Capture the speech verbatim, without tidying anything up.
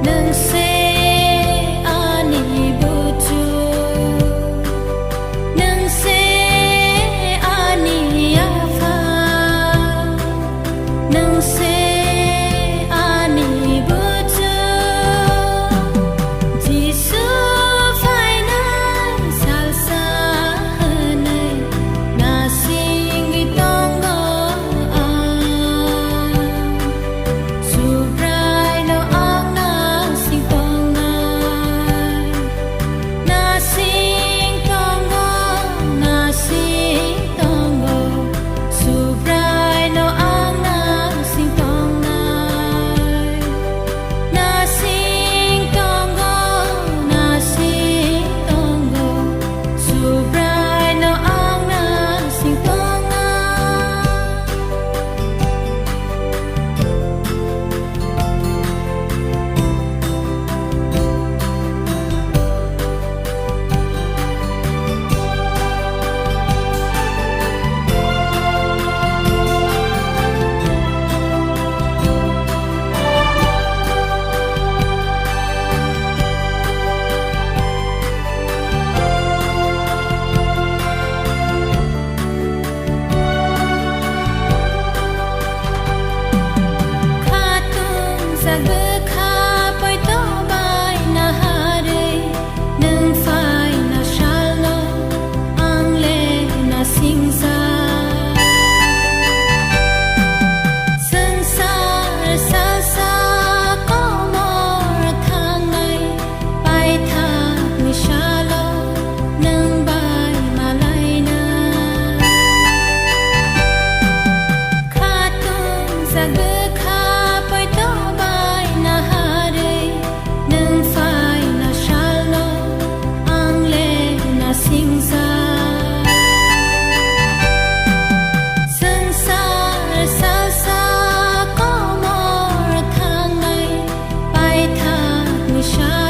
Nwng se ani buju, nwng se ani apha, nwng se ani buju. Jisu phainai salsa hwnwi nasingwi tongo ang. Subraino ang nasing tongnai. Nasing tongo, nasing tongo. Subraino ang nasing tongnai. Nasing tongo, nasing tongo. Subraino ang nasing tongnai. Khatung jak bwkha poito bai naharwi, nwng phaina salno ang le nasingjak. Swngchar salsa komor thangnai, paithakni salo nwng bai malaina. Khatung jak bwkha poito bai naharwi, nwng phaina salno ang le nasingjak. Swngchar salsa komor thangnai, paithakni salo